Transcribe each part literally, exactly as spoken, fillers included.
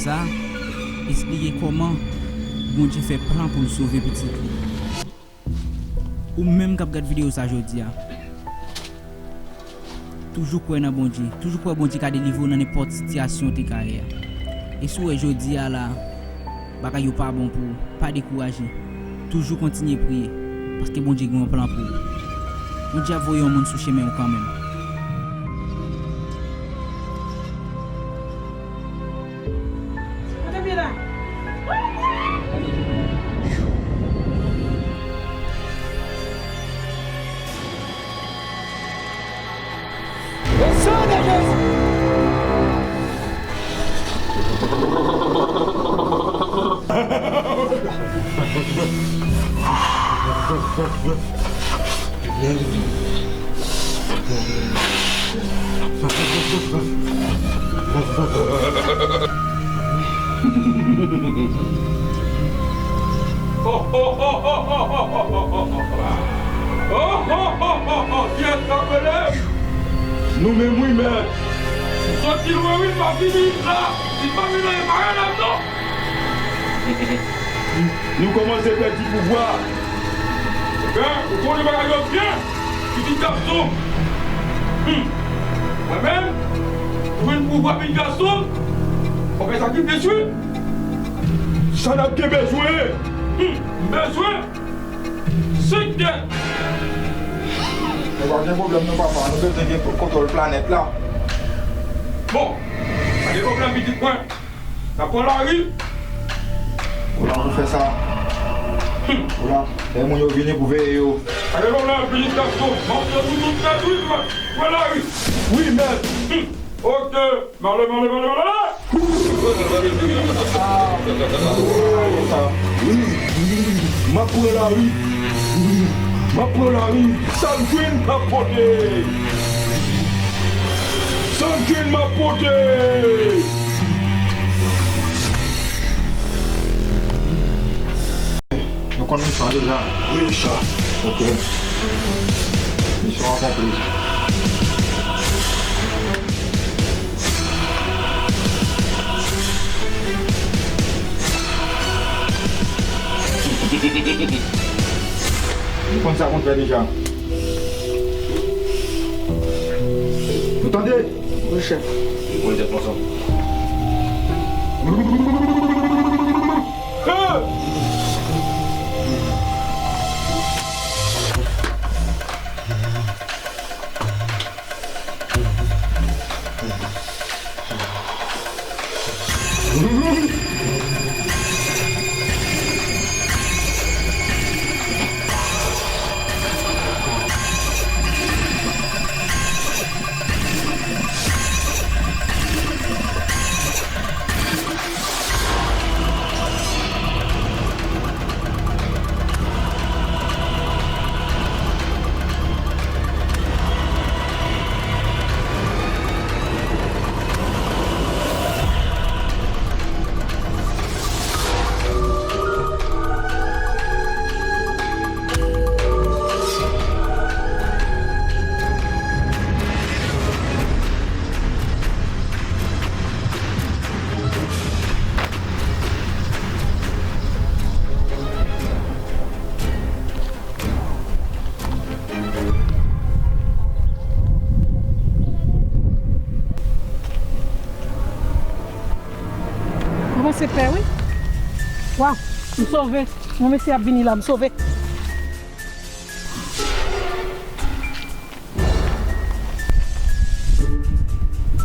Sa esplike kòman Bondye fè plan pou l sove pitit li. Ou menm k ap gad videyo sa jodi a, toujou kwè nan Bondye. Toujou kwè Bondye ka delivre w nan nenpòt sitiyasyon w te ka ye a. E si w wè jodi a la, bagay yo pa bon pou ou, pa dekouraje. Toujou kontinye priye, paske Bondye gen yon plan pou ou. Bondye ap voye yon moun sou chemen w kanmenm. Kote m ye la? O san de Jezi! Kiyès k ap rele? Nou menm wi, mèt. M soti lwen wi, m pa vini la. Si m pa vini la, e pa rele m non. Nou kòmanse pèdi pouvwa. Ebyen, ou konnen bagay yo byen, pitit gason. Hmm. Mwen menm, pou vin pouvwa pitit gason, fò fè sakrifis wi. Sa n ap gen bezwen? Hmm. M bezwen senk tèt. Nou pa gen pwoblèm non, papa. Nou bezwen gen kontwòl planèt la. Bon, pa gen pwoblèm, pitit mwen. N ap pran lari. Ou la pou fè sa. Hmm. Ou la, fè moun yo vini pou veye yo. Pa gen pwoblèm, pitit gason. M ap fè tout, tout tèt wi, mwen. Pran lari. Wi, mèt. Hmm. Ok. Male, male, male, male, male. M ap pran lari. M ap pran lari. Sa m jwenn m ap pote. Sa m jwenn m ap pote. Nou konn misyon deja? Wi, sa. Ok. Misyon akonpli. Nou konn sa pou n fè deja. Nou tande? Wi, chèf. Voye tèt konsa. Kòmanse pè wi. Waw, m sove. Yon mesye ap vini la, m sove.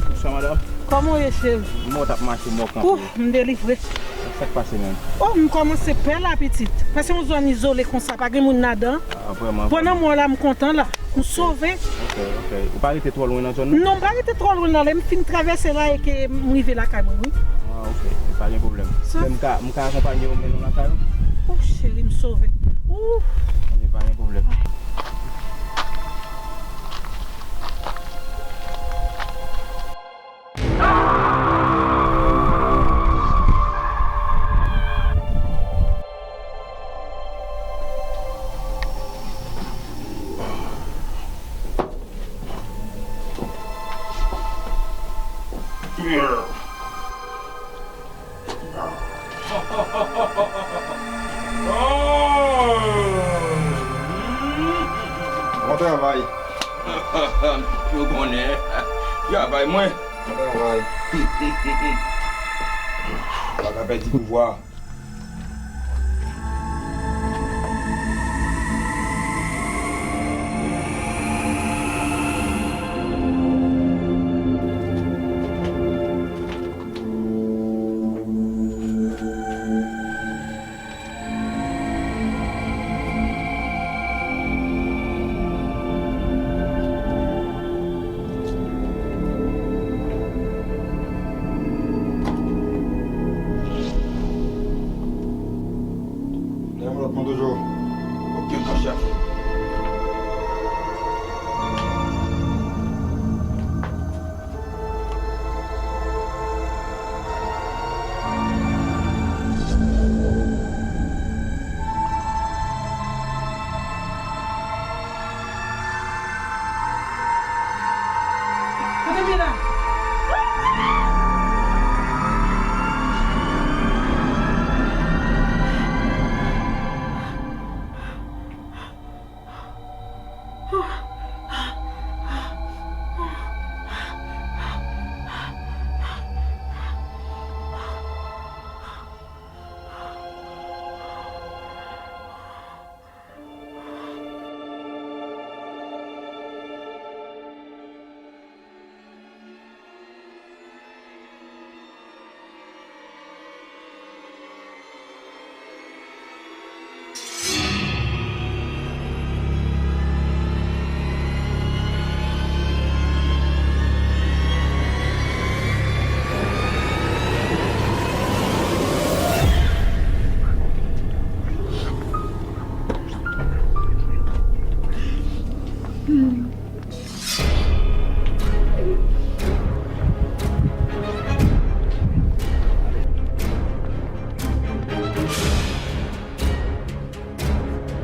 Bonswa, madanm. Kòman w ye, cheri? Mwen t ap mache, mwen kanpe. Ouh, m delivre. Sa k pase menm? Oh, m kòmanse pè la, pitit. Paske yon zòn izole konsa, pa gen moun ladan. Ah, vrèman, vrèman. Pandan mwen la, m kontan la. M sove. Ok, ok. Ou pa rete twò lwen nan zòn nan? Non, m pa rete twò lwen nan. Lè m fin travèse la e ke m rive lakay mwen, wi. Ah, ok. Pa gen pwoblèm. Men m ka, m ka akonpanye w mennen w lakay ou? Oh, cheri, m sove. Ouh. Men pa gen pwoblèm. Travay. Nou konnen. Travay mwen. Travay. Pa ka pèdi pouvwa. Dèyè mwen lòt mwen toujou. Ok, mon chèf. Kote m ye la?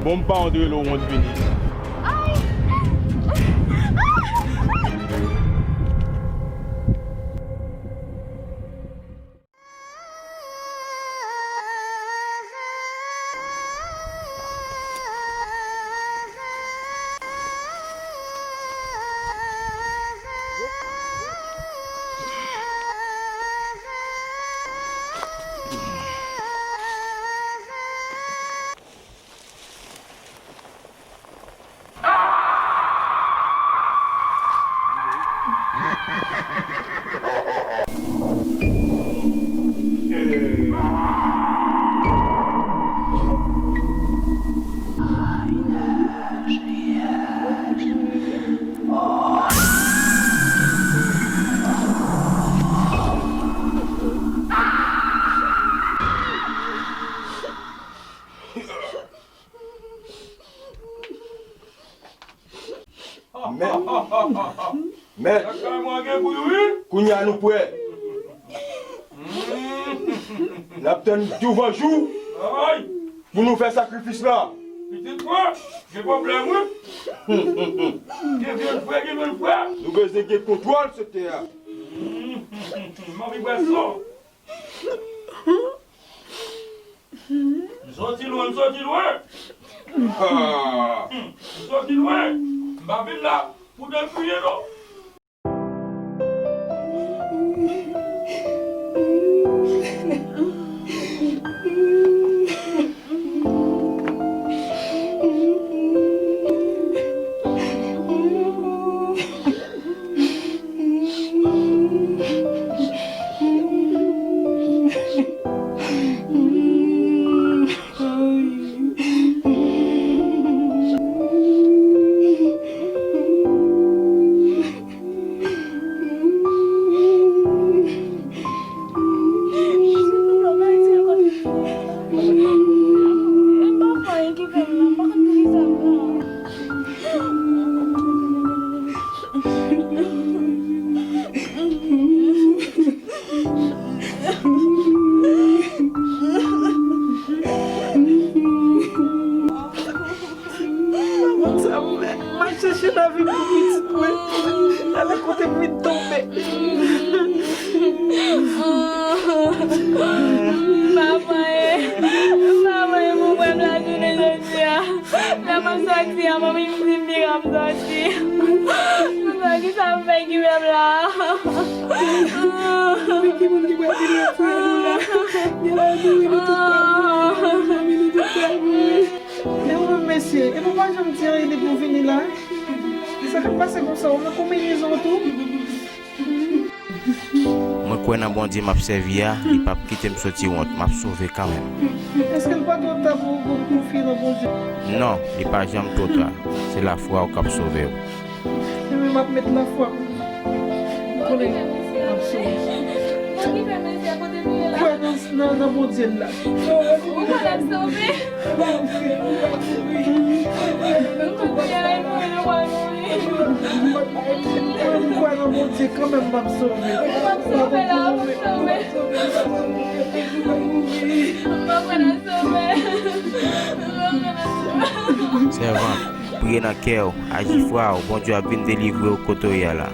Bon, m pa antre lo wont vini. Mèt, mèt, kounye a nou prè. N ap tann douvan jou pou nou fè sakrifis la. Pitit mwen, gen pwoblèm, wi. Gen vye frè, gen jèn frè. Nou bezwen gen kontwòl sektè a. M anvi bwè san. M soti lwen, m soti lwen. Ah. M soti lwen. M pa vin la pou te kriye, non. Mwen konn sa m fè. M al chèche lavi pou pitit mwen. Ale kote m vin tonbe. M pa manyen. M pa manyen pou m wè m lajounen jodi a. M ap sòti a, manmi m di m pi rap sòti. M sòti, sa m fè ki menm la. Ki moun ki pral vin retire nou la? Gen la, nou tout pral mouri, manmi, nou tout pral mouri. E ou menm, mesye, e nou pa janm di anyen depi w vini la? Sa k ap pase konsa, ou nan konbinezon tou? Mwen kwè nan Bondye m ap sèvi a, li p ap kite m soti wont, m ap sove kanmenm. Èske l pa twò ta pou, pou w konfye nan Bondye? Non, li pa janm twò ta. Se lafwa w k ap sove w. Ebyen, m ap met lafwa m. M konnen m ap sove. Kwè nan, nan, nan Bondye l la. Ou konnen m sove. M kwè nan Bondye kanmenm, m ap sove. M ap sove la, m ap sove. M pa kwè nan sove. M pa kwè nan sove. Sèvant, priye nan kè w, aji fwa w, Bondye ap vin delivre w kote w ye a la.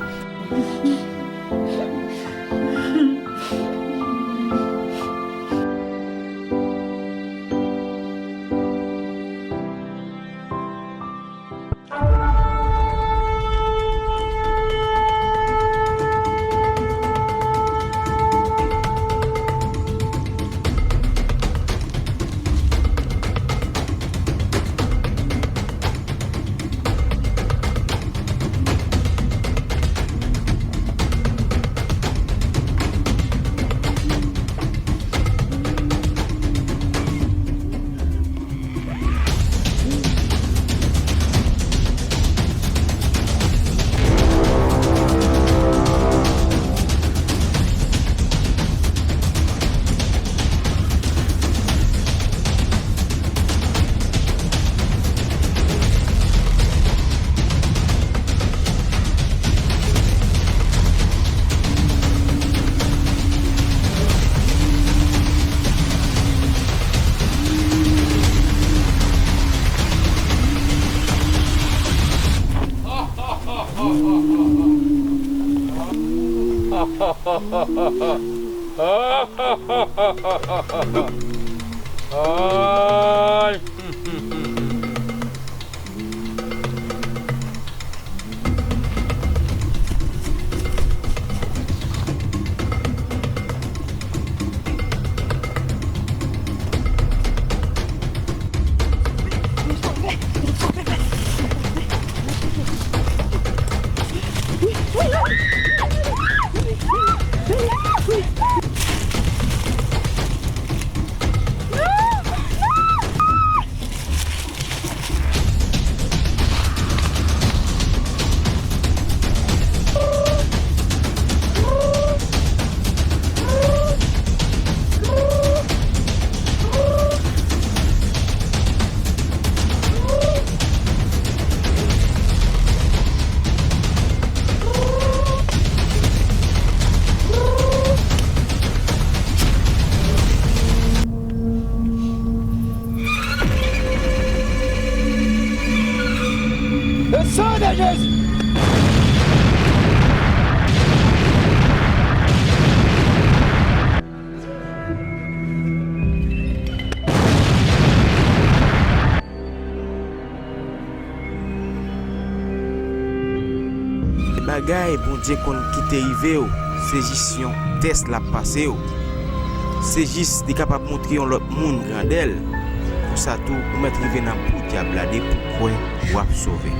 Le sang de Jésus! Bagay Bondye konn kite rive w, se jis yon tès l ap pase w. Se jis li kapab montre yon lòt moun grandè l. Konsa tou, ou mèt rive nan bout dyab la depi w kwè w ap sove.